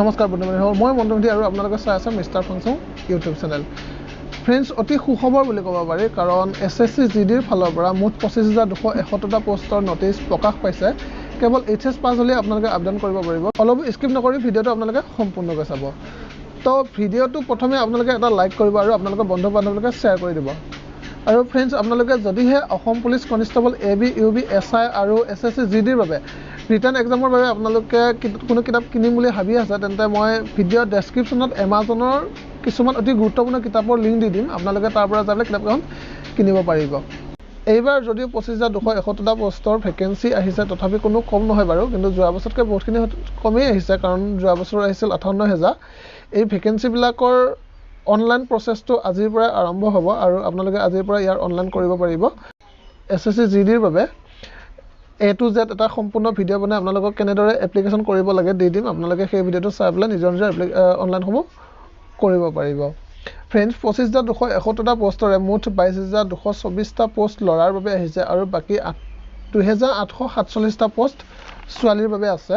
নমস্কাৰ বন্ধু বান্ধৱীসকল, মই মন্টুমণি আৰু আপোনালোকে চাই আছে mister function YouTube channel. Friends, অতি সুখবৰ বুলি ক'ব পাৰি, কাৰণ এছএছচি জিডিৰ ফালৰ পৰা মুঠ 25,271টা পষ্টৰ নটিচ প্ৰকাশ পাইছে। কেৱল এইচএছ পাছ হ'লে আপোনালোকে আবেদন কৰিব পাৰিব। অলপ স্কিপ নকৰি ভিডিঅ'টো আপোনালোকে সম্পূৰ্ণকৈ চাব। তো ভিডিঅ'টো প্ৰথমে আপোনালোকে এটা লাইক কৰিব আৰু আপোনালোকৰ বন্ধু বান্ধৱীলোকে শ্বেয়াৰ কৰি দিব। আৰু ফ্ৰেণ্ডছ, আপোনালোকে যদিহে Assam police constable, AB, UB, SI আৰু এছএছচি জিডিৰ বাবে ৰিটাৰ্ণ এক্সামৰ বাবে আপোনালোকে কোনো কিতাপ কিনিম বুলি ভাবি আছে, তেন্তে মই ভিডিঅ' ডেছক্ৰিপশ্যনত এমাজনৰ কিছুমান অতি গুৰুত্বপূৰ্ণ কিতাপৰ লিংক দি দিম। আপোনালোকে তাৰ পৰা যাই পেলাই কিতাপকেইখন কিনিব পাৰিব। এইবাৰ যদিও 25,271টা পষ্টৰ ভেকেঞ্চি আহিছে, তথাপি কোনো কম নহয় বাৰু, কিন্তু যোৱা বছৰতকৈ বহুতখিনি কমেই আহিছে, কাৰণ যোৱা বছৰ আহিছিল 58,000। এই ভেকেঞ্চিবিলাকৰ অনলাইন প্ৰচেছটো আজিৰ পৰাই আৰম্ভ হ'ব আৰু আপোনালোকে আজিৰ পৰা ইয়াৰ অনলাইন কৰিব পাৰিব। এছএছচি জিডিৰ বাবে এ টু জেড এটা সম্পূৰ্ণ ভিডিঅ' বনাই আপোনালোকক কেনেদৰে এপ্লিকেশ্যন কৰিব লাগে দি দিম। আপোনালোকে সেই ভিডিঅ'টো চাই পেলাই নিজৰ নিজৰ অনলাইনসমূহ কৰিব পাৰিব। ফ্ৰেণ্ডছ, 25,271টা পষ্টৰে মুঠ 22,224টা পষ্ট ল'ৰাৰ বাবে আহিছে আৰু বাকী 2847টা পষ্ট ছোৱালীৰ বাবে আছে।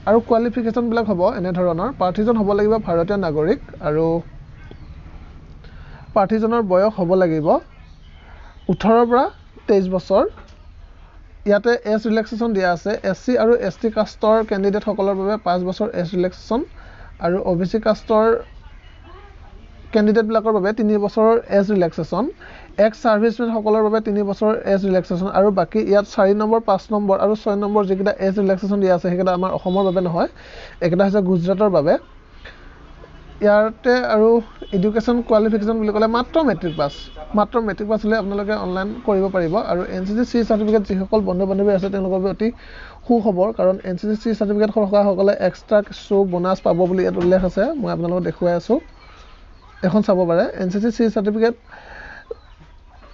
আৰু কোৱালিফিকেশ্যনবিলাক হ'ব এনেধৰণৰ: প্ৰাৰ্থীজন হ'ব লাগিব ভাৰতীয় নাগৰিক আৰু প্ৰাৰ্থীজনৰ বয়স হ'ব লাগিব 18ৰ পৰা 23 বছৰ। ইয়াতে এজ ৰিলেক্সেশ্যন দিয়া আছে। এছচি আৰু এছটি কাষ্টৰ কেণ্ডিডেটসকলৰ বাবে 5 বছৰ এজ ৰিলেক্সেশ্যন আৰু অ'বিচি কাষ্টৰ কেণ্ডিডেটবিলাকৰ বাবে 3 বছৰৰ এজ ৰিলেক্সেশ্যন, এক্স ছাৰ্ভিচমেনসকলৰ বাবে 3 বছৰৰ এজ ৰিলেক্সেশ্যন। আৰু বাকী ইয়াত 4 নম্বৰ, 5 নম্বৰ আৰু 6 নম্বৰ যিকেইটা এজ ৰিলেক্সেশ্যন দিয়া আছে, সেইকেইটা আমাৰ অসমৰ বাবে নহয়, এইকেইটা হৈছে গুজৰাটৰ বাবে। ইয়াতে আৰু এডুকেশ্যন কোৱালিফিকেশ্যন বুলি ক'লে মাত্ৰ মেট্ৰিক পাছ। মাত্ৰ মেট্ৰিক পাছ হ'লে আপোনালোকে অনলাইন কৰিব পাৰিব। আৰু এনচিচি চি চাৰ্টিফিকেট যিসকল বন্ধু বান্ধৱী আছে, তেওঁলোকৰ বাবে অতি সুখবৰ, কাৰণ এনচিচি চি চাৰ্টিফিকেট থকাসকলে এক্সট্ৰা কিছু বোনাছ পাব বুলি ইয়াত উল্লেখ আছে। মই আপোনালোকক দেখুৱাই আছোঁ, এখন চাব পাৰে। এনচিচি চি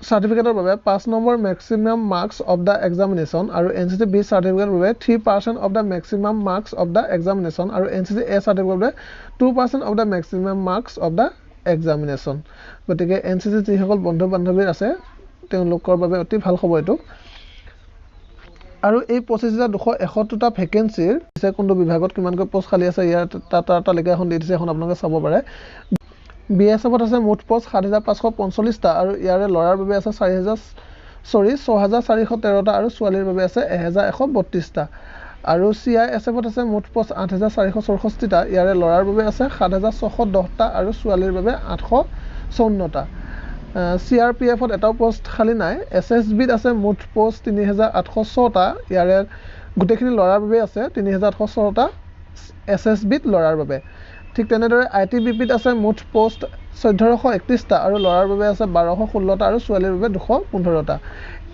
চাৰ্টিফিকেটৰ বাবে 5 number maximum marks of the examination আৰু এনচিচি বি চাৰ্টিফিকেটৰ বাবে 3% of the maximum marks of the examination আৰু এনচিচি এ চাৰ্টিফিকেটৰ বাবে 2% of the maximum marks of the examination। গতিকে এনচিচি যিসকল বন্ধু বান্ধৱীৰ আছে, তেওঁলোকৰ বাবে অতি ভাল খবৰ এইটো। আৰু এই 25,271টা ভেকেঞ্চিৰ কোনটো বিভাগত কিমানকৈ পষ্ট খালী আছে, ইয়াত তাৰ তালিকা এখন দি দিছে, এখন আপোনালোকে চাব পাৰে। বিএছএফত আছে মুঠ পষ্ট 7545টা আৰু ইয়াৰে ল'ৰাৰ বাবে আছে 4000, চৰি, 6413টা আৰু ছোৱালীৰ বাবে আছে 1132টা। আৰু চিআইএছএফত আছে মুঠ পষ্ট 8464টা। ইয়াৰে ল'ৰাৰ বাবে আছে 7610টা আৰু ছোৱালীৰ বাবে 854টা। চিআৰপিএফত এটাও পষ্ট খালী নাই। এছএছবিত আছে মুঠ পষ্ট 3806টা। ইয়াৰে গোটেইখিনি ল'ৰাৰ বাবে আছে, 3806টা এছএছবিত ল'ৰাৰ বাবে। ঠিক তেনেদৰে আইটিবিপিত আছে মুঠ পষ্ট 1431টা আৰু ল'ৰাৰ বাবে আছে 1216টা আৰু ছোৱালীৰ বাবে 215টা।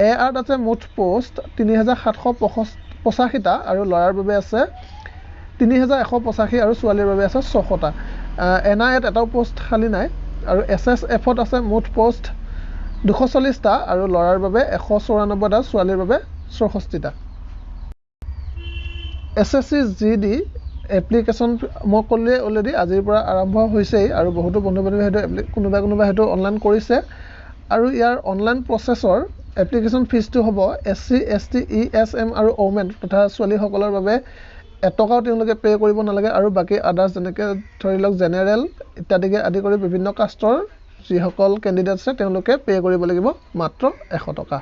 এআৰত আছে মুঠ পষ্ট 3785টা আৰু ল'ৰাৰ বাবে আছে 3185 আৰু ছোৱালীৰ বাবে আছে 600টা। এনআইএত এটাও পষ্ট খালী নাই। আৰু এছএছএফত আছে মুঠ পষ্ট 240টা আৰু ল'ৰাৰ বাবে 194টা, ছোৱালীৰ বাবে 64টা। এছএছচি জিডি এপ্লিকেশ্যন মই ক'লোৱে অলৰেডি, আজিৰ পৰা আৰম্ভ হৈছেই আৰু বহুতো বন্ধু বান্ধৱী হয়তো কোনোবাই কোনোবাই হয়তো অনলাইন কৰিছে। আৰু ইয়াৰ অনলাইন প্ৰচেছৰ এপ্লিকেশ্যন ফিজটো হ'ব এছচি, এছটি, ইএছএম আৰু ওমেন তথা ছোৱালীসকলৰ বাবে এটকাও তেওঁলোকে পে' কৰিব নালাগে। আৰু বাকী আদাৰ্ছ, যেনেকৈ ধৰি লওক জেনেৰেল ইত্যাদিকে আদি কৰি বিভিন্ন কাষ্টৰ যিসকল কেণ্ডিডেট আছে, তেওঁলোকে পে' কৰিব লাগিব মাত্ৰ 100 টকা।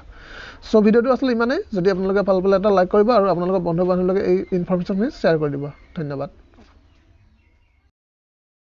চ' ভিডিঅ'টো আছিলে ইমানেই। যদি আপোনালোকে ভাল পালে এটা লাইক কৰিব আৰু আপোনালোকৰ বন্ধু বান্ধৱীলৈকে এই ইনফৰ্মেশ্যনখিনি শ্বেয়াৰ কৰি দিব। ধন্যবাদ।